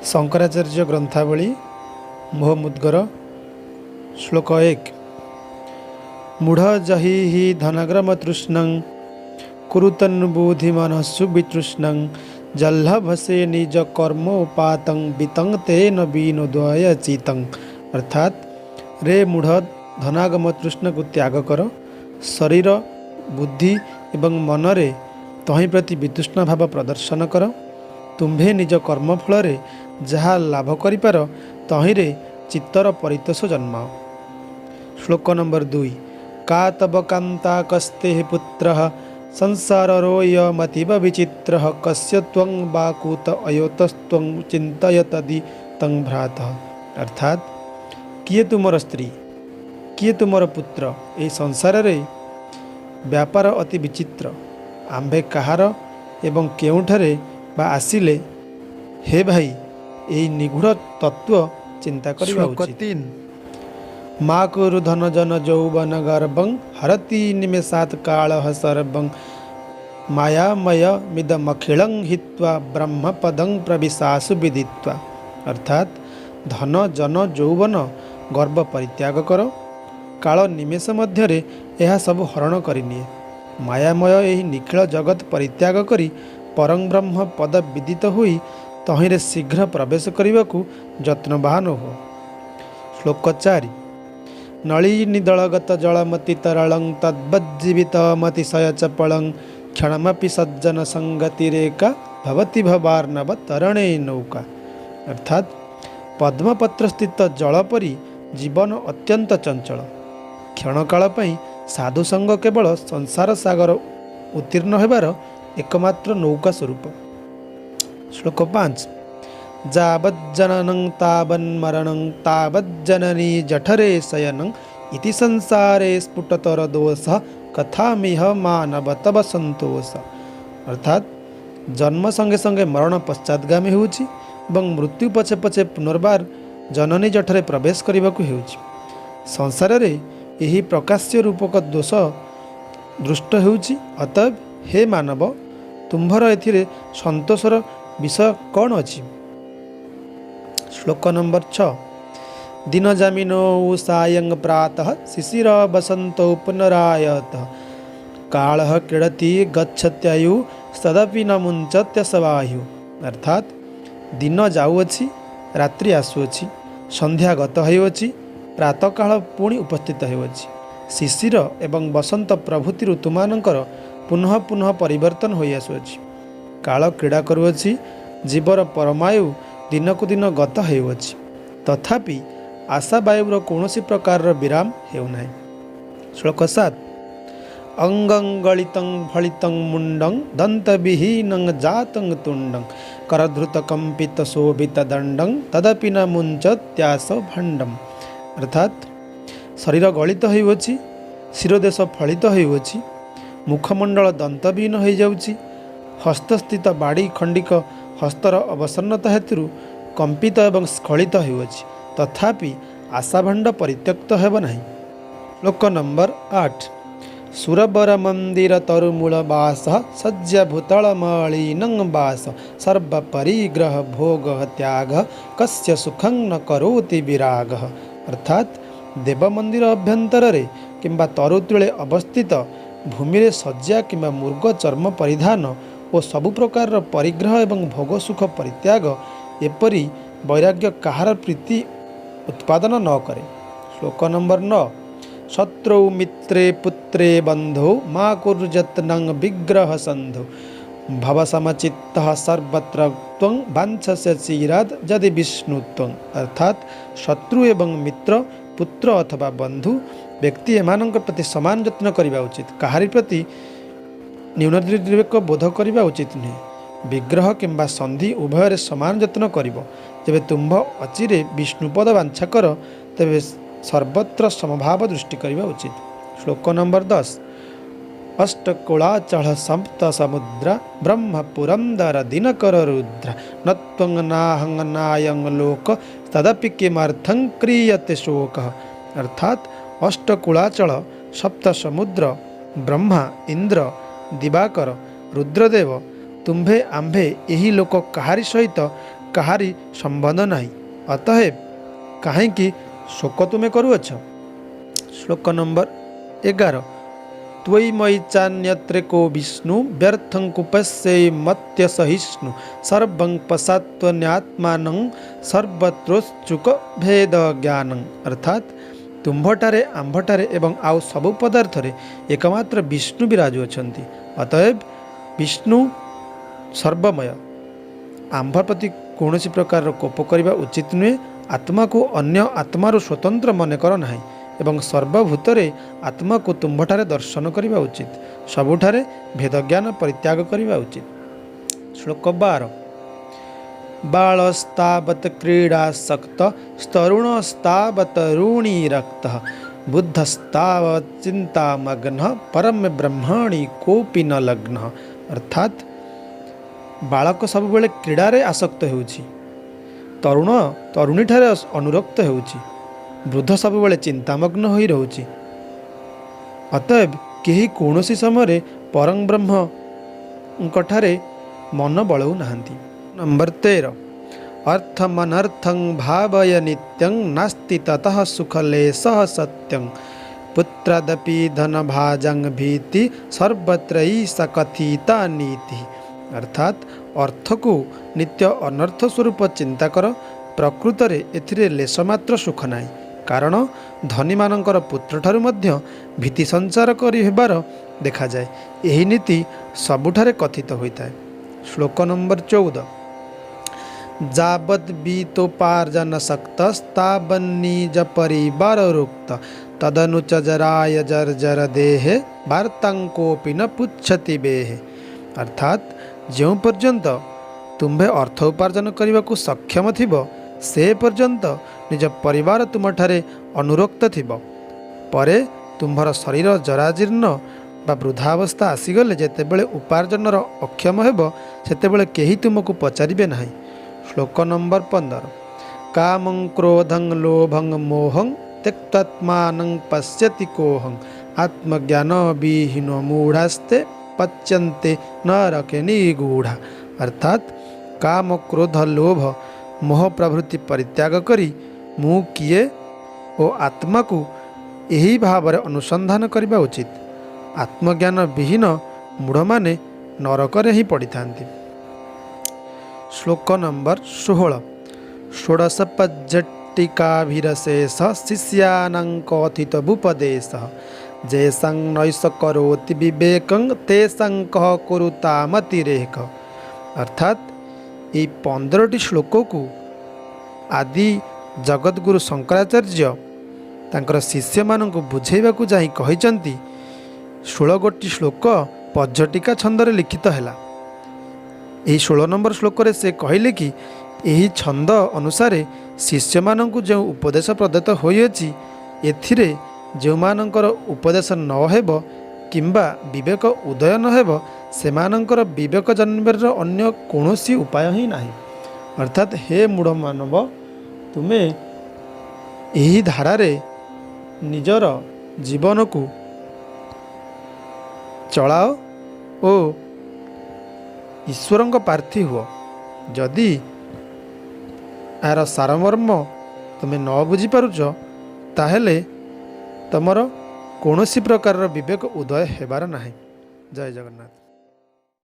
ଶଙ୍କରାଚାର୍ଯ୍ୟ ଗ୍ରନ୍ଥାବଳୀ, ମୋହମୁଦ୍ଗର, ଶ୍ଲୋକ 1। ମୂଢ଼ ଜହି ଧନଗ୍ରମ ତୃଷ୍ଣଂ କୁରୁତନ୍ବୁଦ୍ଧି ମନଃସୁ ବିତୃଷ୍ଣଂ ଜହ୍ଲଭସେ ନିଜ କର୍ମୋପାତଂ ବିତଂ ତେନ ବିନୋଦୟ ଚିତଂ। ଅର୍ଥାତ୍ ରେ ମୂଢ଼, ଧନାଗମ ତୃଷ୍ଣାକୁ ତ୍ୟାଗ କର। ଶରୀର, ବୁଦ୍ଧି ଏବଂ ମନରେ ତହିଁ ପ୍ରତି ବିତୃଷ୍ଣା ଭାବ ପ୍ରଦର୍ଶନ କର। ତୁମ୍ଭେ ନିଜ କର୍ମଫଳରେ ଯାହା ଲାଭ କରିପାର, ତହିଁରେ ଚିତ୍ତର ପରିତୋଷ ଜନ୍ମାଅ। ଶ୍ଲୋକ ନମ୍ବର 2। କା ତବ କାନ୍ତା କସ୍ତେ ପୁତ୍ର ସଂସାରରୋୟମତୀବ ବିଚିତ୍ର କସ୍ୟ ତ୍ୱଂ ବା କୁତ ଅୟୋତସ୍ତ୍ୱଂ ଚିନ୍ତୟ ତଦି ତଂ ଭ୍ରାତଃ। ଅର୍ଥାତ୍ କିଏ ତୁମର ସ୍ତ୍ରୀ, କିଏ ତୁମର ପୁତ୍ର? ଏହି ସଂସାରରେ ବ୍ୟାପାର ଅତି ବିଚିତ୍ର। ଆମ୍ଭେ କାହାର ଏବଂ କେଉଁଠାରେ ବା ଆସିଲେ? ହେ ଭାଇ, ଏହି ନିଗୂଢ଼ ତତ୍ତ୍ୱ ଚିନ୍ତା କରିବା ଶ୍ଲୋକ ଉଚିତ। 3। ମା କୁରୁ ଧନ ଜନ ଯୌବନ ଗର୍ବଂ ହରତି ନିମେଷାତ୍ କାଳଃ ସର୍ବଂ ମାୟାମୟ ମିଦମଖିଳଂ ହିତ୍ୱା ବ୍ରହ୍ମପଦଂ ପ୍ରବିଶାସୁ ବିଦିତ୍ୱା। ଅର୍ଥାତ୍ ଧନ, ଜନ, ଯୌବନ ଗର୍ବ ପରିତ୍ୟାଗ କର। କାଳ ନିମେଷ ମଧ୍ୟରେ ଏହା ସବୁ ହରଣ କରିନିଏ। ମାୟାମୟ ଏହି ନିଖିଳ ଜଗତ ପରିତ୍ୟାଗ କରି ପରଂବ୍ରହ୍ମ ପଦ ବିଦିତ ହୋଇ ତହିଁରେ ଶୀଘ୍ର ପ୍ରବେଶ କରିବାକୁ ଯତ୍ନବାନ ହୁଅ। ଶ୍ଲୋକ 4। ନଳିନୀଦଳଗତ ଜଳମତି ତରଳଂ ତଦ୍ବଜ୍ଜୀବିତମତିଶୟ ଚପଳଂ କ୍ଷଣମପି ସଜ୍ଜନ ସଙ୍ଗତିରେକା ଭବତି ଭବାର୍ଣ୍ଣବ ତରଣେ ନୌକା। ଅର୍ଥାତ୍ ପଦ୍ମପତ୍ରସ୍ଥିତ ଜଳ ପରି ଜୀବନ ଅତ୍ୟନ୍ତ ଚଞ୍ଚଳ। କ୍ଷଣକାଳ ପାଇଁ ସାଧୁସଙ୍ଗ କେବଳ ସଂସାର ସାଗର ଉତ୍ତୀର୍ଣ୍ଣ ହେବାର ଏକମାତ୍ର ନୌକା ସ୍ୱରୂପ। ଶ୍ଲୋକ 5। ଯାବଜ୍ଜନନଂ ତାବନ୍ମରଣଂ ତାବଜ୍ଜନନୀ ଜଠରେ ଶୟନଂ ଇତି ସଂସାରେ ସ୍ଫୁଟତର ଦୋଷ କଥାମିହ ମାନବ ତବ ସନ୍ତୋଷ। ଅର୍ଥାତ୍ ଜନ୍ମ ସଙ୍ଗେ ସଙ୍ଗେ ମରଣ ପଶ୍ଚାଦଗାମୀ ହେଉଛି ଏବଂ ମୃତ୍ୟୁ ପଛେ ପଛେ ପୁନର୍ବାର ଜନନୀ ଜଠରେ ପ୍ରବେଶ କରିବାକୁ ହେଉଛି। ସଂସାରରେ ଏହି ପ୍ରକାଶ୍ୟ ରୂପକ ଦୋଷ ଦୃଷ୍ଟ ହେଉଛି। ଅତଏବ ହେ ମାନବ, ତୁମ୍ଭର ଏଥିରେ ସନ୍ତୋଷର ବିଷୟ କ'ଣ ଅଛି? ଶ୍ଲୋକ ନମ୍ବର 6। ଦିନ ଜାମିନୌ ସାୟଂ ପ୍ରାତଃ ଶିଶିର ବସନ୍ତୌ ପୁନରାୟତଃ କାଳଃ କ୍ରୀଡ଼ତି ଗଚ୍ଛତ୍ୟାୟୁ ତଦପି ନ ମୁଞ୍ଚତ୍ୟସବାୟୁ। ଅର୍ଥାତ୍ ଦିନ ଯାଉଅଛି, ରାତ୍ରି ଆସୁଅଛି, ସନ୍ଧ୍ୟା ଗତ ହେଉଅଛି, ପ୍ରାତଃକାଳ ପୁଣି ଉପସ୍ଥିତ ହେଉଅଛି। ଶିଶିର ଏବଂ ବସନ୍ତ ପ୍ରଭୃତି ଋତୁମାନଙ୍କର ପୁନଃ ପୁନଃ ପରିବର୍ତ୍ତନ ହୋଇ ଆସୁଅଛି। କାଳ କ୍ରୀଡ଼ା କରୁଅଛି, ଜୀବର ପରମାୟୁ ଦିନକୁ ଦିନ ଗତ ହେଉଅଛି, ତଥାପି ଆଶା ବାୟୁର କୌଣସି ପ୍ରକାରର ବିରାମ ହେଉନାହିଁ। ଶ୍ଲୋକ 7। ଅଙ୍ଗଂ ଗଳିତଂ ଫଳିତଂ ମୁଣ୍ଡଂ ଦନ୍ତବିହୀନଂ ଜାତଂ ତୁଣ୍ଡଂ କରଧୃତ କମ୍ପିତ ଶୋଭିତ ଦଣ୍ଡଂ ତଦପି ନ ମୁଞ୍ଚତ୍ୟାସ ଭଣ୍ଡം। ଅର୍ଥାତ୍ ଶରୀର ଗଳିତ ହେଉଅଛି, ଶିରୋଦେଶ ଫଳିତ ହେଉଅଛି, ମୁଖମଣ୍ଡଳ ଦନ୍ତବିହୀନ ହୋଇଯାଉଛି, ହସ୍ତସ୍ଥିତ ବାଡ଼ି ଖଣ୍ଡିକ ହସ୍ତର ଅବସନ୍ନତା ହେତୁରୁ କମ୍ପିତ ଏବଂ ସ୍ଖଳିତ ହେଉଅଛି, ତଥାପି ଆଶାଭଣ୍ଡ ପରିତ୍ୟକ୍ତ ହେବ ନାହିଁ। ଶ୍ଲୋକ ନମ୍ବର 8। ସୁରବର ମନ୍ଦିର ତରୁମୂଳ ବାସ ଶଯ୍ୟା ଭୂତଳ ମଳିନଂ ବାସ ସର୍ବ ପରିଗ୍ରହ ଭୋଗ ତ୍ୟାଗ କସ୍ୟ ସୁଖଂ ନ କରୋତି ବିରାଗ। ଅର୍ଥାତ୍ ଦେବ ମନ୍ଦିର ଅଭ୍ୟନ୍ତରରେ କିମ୍ବା ତରୁତୂଳେ ଅବସ୍ଥିତ ଭୂମିରେ ଶଯ୍ୟା କିମ୍ବା ମୃଗ ଚର୍ମ ପରିଧାନ ଓ ସବୁ ପ୍ରକାରର ପରିଗ୍ରହ ଏବଂ ଭୋଗ ସୁଖ ପରିତ୍ୟାଗ, ଏପରି ବୈରାଗ୍ୟ କାହାର ପ୍ରୀତି ଉତ୍ପାଦନ ନ କରେ? ଶ୍ଲୋକ ନମ୍ବର 9। ଶତ୍ରୌ ମିତ୍ରେ ପୁତ୍ରେ ବନ୍ଧୁ ମା କୁର୍ଯତ୍ନଂ ବିଗ୍ରହ ସନ୍ଧୁ ଭବ ସମଚିତ୍ତ ସର୍ବତ୍ର ତ୍ୱଂ ବାଞ୍ଛସ୍ୟ ଚିରାଦ୍ ଯଦି ବିଷ୍ଣୁ ତ୍ୱଂ। ଅର୍ଥାତ୍ ଶତ୍ରୁ ଏବଂ ମିତ୍ର, ପୁତ୍ର ଅଥବା ବନ୍ଧୁ ବ୍ୟକ୍ତି, ଏମାନଙ୍କ ପ୍ରତି ସମାନ ଯତ୍ନ କରିବା ଉଚିତ। କାହାରି ପ୍ରତି ନ୍ୟୁନତିରେକ ବୋଧ କରିବା ଉଚିତ ନୁହେଁ। ବିଗ୍ରହ କିମ୍ବା ସନ୍ଧି ଉଭୟରେ ସମାନ ଯତ୍ନ କରିବ। ଯେବେ ତୁମ୍ଭ ଅଚିରେ ବିଷ୍ଣୁପଦ ବାଞ୍ଛା କର, ତେବେ ସର୍ବତ୍ର ସମଭାବ ଦୃଷ୍ଟି କରିବା ଉଚିତ। ଶ୍ଲୋକ ନମ୍ବର 10। ଅଷ୍ଟକୁଳାଚଳ ସପ୍ତ ସମୁଦ୍ର ବ୍ରହ୍ମ ପୁରନ୍ଦର ଦିନକର ରୁଦ୍ର ନତ୍ୱଂ ନାହଂ ନାୟଂ ଲୋକ ତଦପି କିମର୍ଥଂ କ୍ରିୟତେ ଶୋକ। ଅର୍ଥାତ୍ ଅଷ୍ଟକୁଳାଚଳ, ସପ୍ତ ସମୁଦ୍ର, ବ୍ରହ୍ମା, ଇନ୍ଦ୍ର, ଦିବାକର, ରୁଦ୍ରଦେବ, ତୁମ୍ଭେ, ଆମ୍ଭେ, ଏହି ଲୋକ କାହାରି ସହିତ କାହାରି ସମ୍ବନ୍ଧ ନାହିଁ। ଅତଏବ କାହିଁକି ଶୋକ ତୁମେ କରୁଅଛ? ଶ୍ଲୋକ ନମ୍ବର 11। ତ୍ୱୟି ମୟି ଚାନ୍ୟତ୍ରେ କୋ ବିଷ୍ଣୁ ବ୍ୟର୍ଥଂ କୁପସ୍ୟୈ ମତ୍ୟ ସହିଷ୍ଣୁ ସର୍ବଂ ପଶାତ୍ୱନ୍ୟାତ୍ମାନଂ ସର୍ବତ୍ରୋତ୍ସୁକ ଭେଦ ଜ୍ଞାନଂ। ଅର୍ଥାତ୍ ତୁମ୍ଭଠାରେ, ଆମ୍ଭଠାରେ ଏବଂ ଆଉ ସବୁ ପଦାର୍ଥରେ ଏକମାତ୍ର ବିଷ୍ଣୁ ବିରାଜୁଅଛନ୍ତି। ଅତଏବ ବିଷ୍ଣୁ ସର୍ବମୟ। ଆମ୍ଭ ପ୍ରତି କୌଣସି ପ୍ରକାରର କୋପ କରିବା ଉଚିତ ନୁହେଁ। ଆତ୍ମାକୁ ଅନ୍ୟ ଆତ୍ମାରୁ ସ୍ୱତନ୍ତ୍ର ମନେ କର ନାହିଁ ଏବଂ ସର୍ବଭୂତରେ ଆତ୍ମାକୁ ତୁମ୍ଭଠାରେ ଦର୍ଶନ କରିବା ଉଚିତ। ସବୁଠାରେ ଭେଦଜ୍ଞାନ ପରିତ୍ୟାଗ କରିବା ଉଚିତ। ଶ୍ଲୋକ 12। ବାଳସ୍ତାବତ୍ କ୍ରୀଡ଼ାସକ୍ତ ସ୍ତରୁଣସ୍ତାବତ୍ ଋଣୀରକ୍ତ ବୃଦ୍ଧସ୍ତାବତ୍ ଚିନ୍ତାମଗ୍ନ ପରମ ବ୍ରହ୍ମଣି କୋପି ନ ଲଗ୍ନ। ଅର୍ଥାତ୍ ବାଳକ ସବୁବେଳେ କ୍ରୀଡ଼ାରେ ଆସକ୍ତ ହେଉଛି, ତରୁଣ ତରୁଣୀଠାରେ ଅନୁରକ୍ତ ହେଉଛି, ବୃଦ୍ଧ ସବୁବେଳେ ଚିନ୍ତାମଗ୍ନ ହୋଇ ରହୁଛି। ଅତଏବ କେହି କୌଣସି ସମୟରେ ପରଂ ବ୍ରହ୍ମଙ୍କଠାରେ ମନ ବଳଉ ନାହାନ୍ତି। ନମ୍ବର 13। ଅର୍ଥମନର୍ଥଂ ଭାବୟ ନିତ୍ୟଂ ନାସ୍ତି ତତଃ ସୁଖଲେଶଃ ସତ୍ୟଂ ପୁତ୍ରାଦପି ଧନଭାଜଂ ଭୀତି ସର୍ବତ୍ରୈଷା କଥିତା ନୀତି। ଅର୍ଥାତ୍ ଅର୍ଥକୁ ନିତ୍ୟ ଅନର୍ଥ ସ୍ୱରୂପ ଚିନ୍ତା କର। ପ୍ରକୃତରେ ଏଥିରେ ଲେଶମାତ୍ର ସୁଖ ନାହିଁ, କାରଣ ଧନୀମାନଙ୍କର ପୁତ୍ରଠାରୁ ମଧ୍ୟ ଭୀତି ସଞ୍ଚାର କରି ହେବାର ଦେଖାଯାଏ। ଏହି ନୀତି ସବୁଠାରେ କଥିତ ହୋଇଥାଏ। ଶ୍ଲୋକ ନମ୍ବର 14। ଯାବଦ୍ ବିତୋପାର୍ଜନ ଶକ୍ତସ୍ତାବନ୍ନିଜ ପରିବାର ରୁକ୍ତ ତଦନୁ ଚ ଜରାୟ ଜର୍ଜର ଦେହେ ବାର୍ତ୍ତାଂ କୋପି ନ ପୁଚ୍ଛତି ବେହେ। ଅର୍ଥାତ୍ ଯେଉଁ ପର୍ଯ୍ୟନ୍ତ ତୁମ୍ଭେ ଅର୍ଥ ଉପାର୍ଜନ କରିବାକୁ ସକ୍ଷମ ଥିବ, ସେ ପର୍ଯ୍ୟନ୍ତ ନିଜ ପରିବାର ତୁମଠାରେ ଅନୁରକ୍ତ ଥିବ। ପରେ ତୁମ୍ଭର ଶରୀର ଜରାଜୀର୍ଣ୍ଣ ବା ବୃଦ୍ଧାବସ୍ଥା ଆସିଗଲେ ଯେତେବେଳେ ଉପାର୍ଜନର ଅକ୍ଷମ ହେବ, ସେତେବେଳେ କେହି ତୁମକୁ ପଚାରିବେ ନାହିଁ। ଶ୍ଲୋକ ନମ୍ବର 15। କାମଂ କ୍ରୋଧଂ ଲୋଭଂ ମୋହଂ ତ୍ୟକ୍ତ୍ୱାତ୍ମାନଂ ପଶ୍ୟତି କୋହଂ ଆତ୍ମଜ୍ଞାନ ବିହୀନ ମୂଢ଼ାସ୍ତେ ପଚ୍ୟନ୍ତେ ନରକେ ନିଗୂଢ଼ା। ଅର୍ଥାତ୍ କାମ, କ୍ରୋଧ, ଲୋଭ, ମୋହ ପ୍ରଭୃତି ପରିତ୍ୟାଗ କରି ମୁଁ କିଏ ଓ ଆତ୍ମାକୁ ଏହି ଭାବରେ ଅନୁସନ୍ଧାନ କରିବା ଉଚିତ। ଆତ୍ମଜ୍ଞାନ ବିହୀନ ମୂଢ଼ମାନେ ନରକରେ ହିଁ ପଡ଼ିଥାନ୍ତି। ଶ୍ଲୋକ ନମ୍ବର 16। ଷୋଡ଼ଶ ପଜ୍ଝଟିକାଭିରଶେଷ ଶିଷ୍ୟାନାଂ କଥିତ ଭୂପଦେଶ ଯେସାଂ ନୈଷ କରୋତି ବିବେକଂ ତେସାଂ କହ କୁରୁତାମତିରେକ। ଅର୍ଥାତ୍ ଏଇ 15ଟି ଶ୍ଲୋକକୁ ଆଦି ଜଗଦ୍ଗୁରୁ ଶଙ୍କରାଚାର୍ଯ୍ୟ ତାଙ୍କର ଶିଷ୍ୟମାନଙ୍କୁ ବୁଝେଇବାକୁ ଯାଇ କହିଛନ୍ତି, 16 ଗୋଟି ଶ୍ଲୋକ ପଜ୍ଝଟିକା ଛନ୍ଦରେ ଲିଖିତ ହେଲା। ଏହି 16 ନମ୍ବର ଶ୍ଲୋକରେ ସେ କହିଲେ କି ଏହି ଛନ୍ଦ ଅନୁସାରେ ଶିଷ୍ୟମାନଙ୍କୁ ଯେଉଁ ଉପଦେଶ ପ୍ରଦତ୍ତ ହୋଇଅଛି, ଏଥିରେ ଯେଉଁମାନଙ୍କର ଉପଦେଶ ନ ହେବ କିମ୍ବା ବିବେକ ଉଦୟ ନ ହେବ, ସେମାନଙ୍କର ବିବେକ ଜନ୍ମିବାର ଅନ୍ୟ କୌଣସି ଉପାୟ ହିଁ ନାହିଁ। ଅର୍ଥାତ୍ ହେ ମୂଢ଼ ମାନବ, ତୁମେ ଏହି ଧାରାରେ ନିଜର ଜୀବନକୁ ଚଳାଅ ଓ ଈଶ୍ୱରଙ୍କ ପ୍ରାର୍ଥୀ ହୁଅ। ଯଦି ଏହାର ସାରମର୍ମ ତୁମେ ନ ବୁଝିପାରୁଛ, ତାହେଲେ ତୁମର କୌଣସି ପ୍ରକାରର ବିବେକ ଉଦୟ ହେବାର ନାହିଁ। ଜୟ ଜଗନ୍ନାଥ।